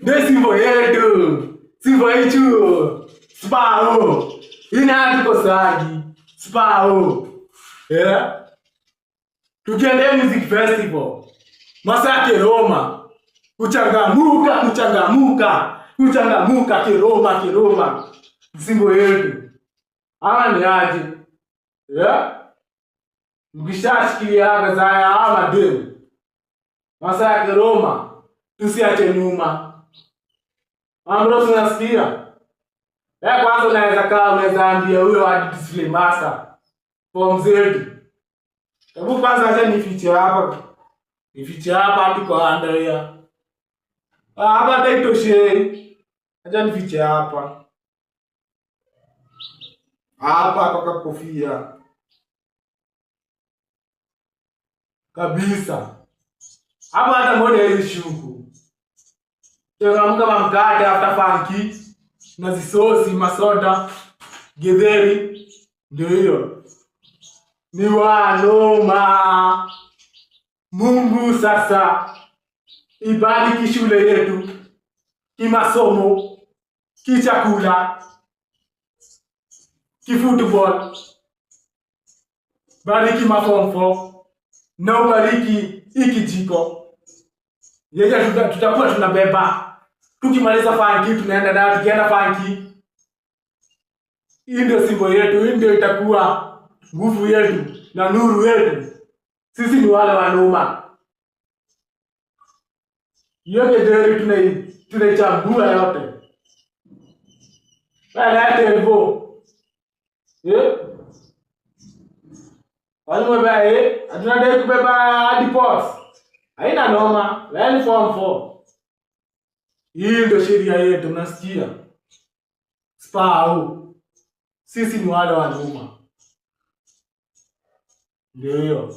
Ndio simbo yetu. Simbo hichu. Spao. Ina tukosagi. Spao. Yeah. Tukiendea music festival. Masaa Kiroma. Kuchangamuka, kuchangamuka. Kuchangamuka Kiroma, Kiroma. Simbo yetu. Ama ni aje? Yeah? Mkishashikiliaga zaya ama demu. Masaa ya Kiroma. Tusiache nyuma. Ambro tunasikia. Eh, kwanza unaweza kaa unaweza ambia huyo hadi display master. Form zetu. Hebu kwanza acha nifiche hapa. Nifiche hapa hadi kwa Andrea. Ah, hapa hata itoshe. Acha nifiche hapa. Hapa kwa kofia. Kabisa. Hapa hata moja hizi shuku. Changamka mamkate after funky na zisosi masoda githeri, ndio hiyo ni wanoma. Mungu sasa ibariki shule yetu kimasomo, kichakula, kifootball, bariki maform 4 na ubariki hiki jiko yenye tutakuwa tunabeba tukimaliza funky, tunaenda nayo, tukienda funky. Hii ndio simbo yetu, hii ndio itakuwa nguvu yetu na nuru yetu. Sisi ni wale wanuma. Hiyo getheri tunaichambua yote. Lete hivyo. Eh? Walimu beba eh, hatuna kubeba hadi pots. Haina noma, leni form 4. Hii ndio sheria yetu, mnasikia? Spau. Sisi ni wale wa nyuma. Ndio hiyo.